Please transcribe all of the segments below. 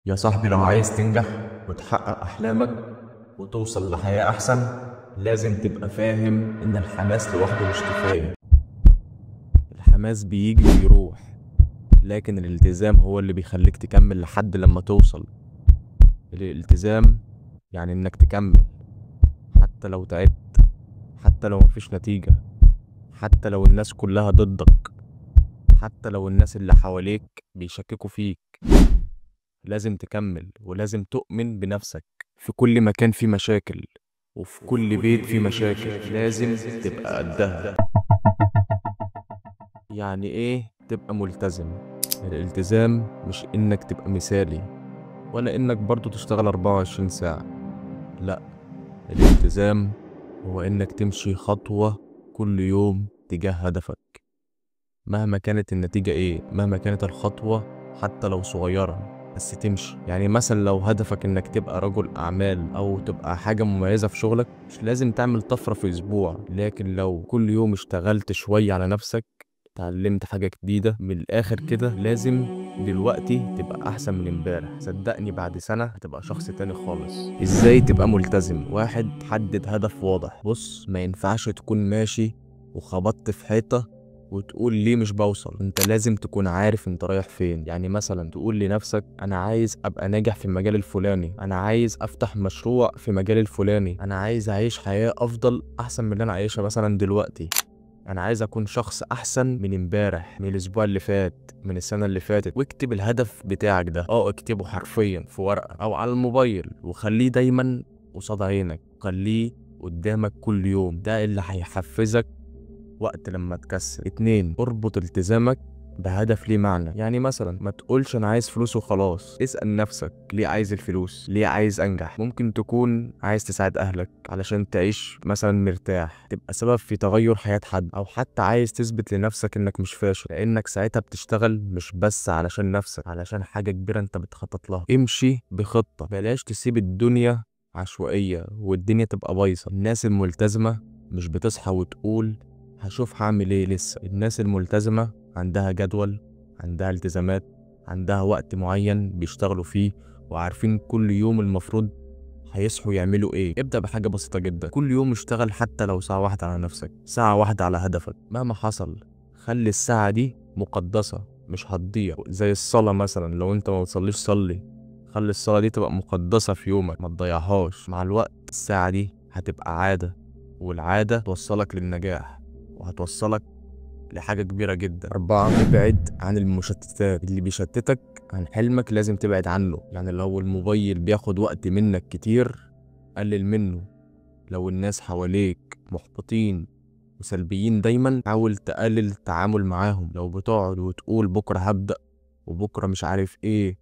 يا صاحبي لو عايز تنجح وتحقق أحلامك وتوصل لحياة أحسن، لازم تبقى فاهم إن الحماس لوحده مش كفاية. الحماس بيجي ويروح، لكن الالتزام هو اللي بيخليك تكمل لحد لما توصل. الالتزام يعني إنك تكمل حتى لو تعبت، حتى لو مفيش نتيجة، حتى لو الناس كلها ضدك، حتى لو الناس اللي حواليك بيشككوا فيك. لازم تكمل ولازم تؤمن بنفسك. في كل مكان في مشاكل، وفي كل بيت في مشاكل، لازم تبقى قدها. يعني ايه تبقى ملتزم؟ الالتزام مش انك تبقى مثالي، ولا انك برضو تشتغل 24 ساعة. لا، الالتزام هو انك تمشي خطوة كل يوم تجاه هدفك، مهما كانت النتيجة ايه، مهما كانت الخطوة حتى لو صغيرة، بس تمشي. يعني مثلا لو هدفك انك تبقى رجل اعمال او تبقى حاجة مميزة في شغلك، مش لازم تعمل طفرة في اسبوع، لكن لو كل يوم اشتغلت شوية على نفسك، اتعلمت حاجة جديدة، من الاخر كده لازم دلوقتي تبقى احسن من امبارح. صدقني بعد سنة هتبقى شخص تاني خالص. ازاي تبقى ملتزم؟ واحد، حدد هدف واضح. بص، ما ينفعش تكون ماشي وخبطت في حيطة وتقول ليه مش بوصل. انت لازم تكون عارف انت رايح فين. يعني مثلا تقول لنفسك انا عايز ابقى ناجح في المجال الفلاني، انا عايز افتح مشروع في مجال الفلاني، انا عايز اعيش حياة افضل احسن من اللي انا عايشها مثلا دلوقتي، انا عايز اكون شخص احسن من امبارح، من الاسبوع اللي فات، من السنة اللي فاتت. واكتب الهدف بتاعك ده، اكتبه حرفيا في ورقة او على الموبايل، وخليه دايما قصاد عينك، خليه قدامك كل يوم. ده اللي هيحفزك وقت لما تكسل. 2، اربط التزامك بهدف ليه معنى. يعني مثلا ما تقولش انا عايز فلوس وخلاص. اسأل نفسك ليه عايز الفلوس؟ ليه عايز انجح؟ ممكن تكون عايز تساعد اهلك علشان تعيش مثلا مرتاح، تبقى سبب في تغير حياة حد، او حتى عايز تثبت لنفسك انك مش فاشل، لانك ساعتها بتشتغل مش بس علشان نفسك، علشان حاجة كبيرة انت بتخطط لها. امشي بخطة، بلاش تسيب الدنيا عشوائية والدنيا تبقى بايظة. الناس الملتزمة مش بتصحى وتقول هشوف هعمل ايه لسه. الناس الملتزمة عندها جدول، عندها التزامات، عندها وقت معين بيشتغلوا فيه، وعارفين كل يوم المفروض هيصحوا يعملوا ايه. ابدأ بحاجة بسيطة جدا، كل يوم اشتغل حتى لو ساعة واحدة على نفسك، ساعة واحدة على هدفك. مهما حصل خلي الساعة دي مقدسة، مش هتضيع. زي الصلاة مثلا، لو انت ما بتصليش صلي، خلي الصلاة دي تبقى مقدسة في يومك، ما تضيعهاش. مع الوقت الساعة دي هتبقى عادة، والعادة توصلك للنجاح وهتوصلك لحاجة كبيرة جدا. 4، ابعد عن المشتتات. اللي بيشتتك عن حلمك لازم تبعد عنه. يعني لو الموبايل بياخد وقت منك كتير قلل منه. لو الناس حواليك محبطين وسلبيين دايما حاول تقلل التعامل معاهم. لو بتقعد وتقول بكرة هبدأ وبكرة مش عارف ايه،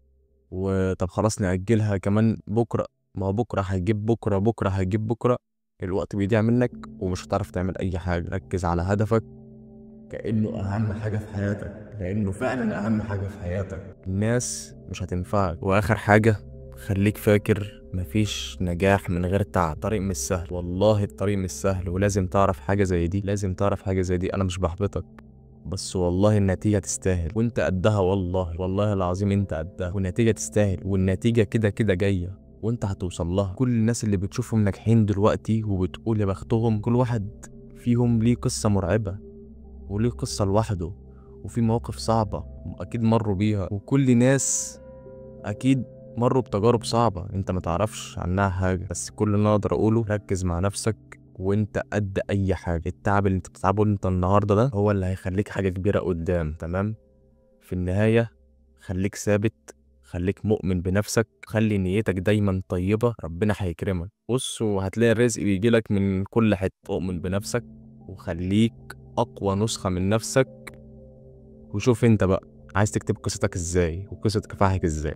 وطب خلاص نأجلها كمان بكرة، ما بكرة هيجيب بكرة، بكرة هيجيب بكرة، الوقت بيضيع منك ومش هتعرف تعمل اي حاجة. ركز على هدفك كأنه أهم حاجة في حياتك، لأنه فعلا أهم حاجة في حياتك. الناس مش هتنفعك. وآخر حاجة، خليك فاكر مفيش نجاح من غير تعب. الطريق مش سهل، والله الطريق مش سهل، ولازم تعرف حاجة زي دي، لازم تعرف حاجة زي دي. أنا مش بحبطك، بس والله النتيجة تستاهل، وانت قدها، والله والله العظيم انت قدها، والنتيجة تستاهل، والنتيجة كده كده جاية وانت هتوصل لها. كل الناس اللي بتشوفهم ناجحين دلوقتي وبتقول يا بختهم، كل واحد فيهم ليه قصة مرعبة وليه قصة لوحده، وفي مواقف صعبة أكيد مروا بيها، وكل ناس أكيد مروا بتجارب صعبة أنت ما تعرفش عنها حاجة. بس كل اللي أنا أقدر أقوله، ركز مع نفسك وأنت قد أي حاجة. التعب اللي أنت بتتعبه أنت النهاردة ده هو اللي هيخليك حاجة كبيرة قدام، تمام؟ في النهاية خليك ثابت، خليك مؤمن بنفسك، خلي نيتك دايما طيبة، ربنا هيكرمك. بص، وهتلاقي الرزق بيجيلك من كل حتة. اؤمن بنفسك وخليك أقوى نسخة من نفسك، وشوف أنت بقى عايز تكتب قصتك إزاي وقصة كفاحك إزاي.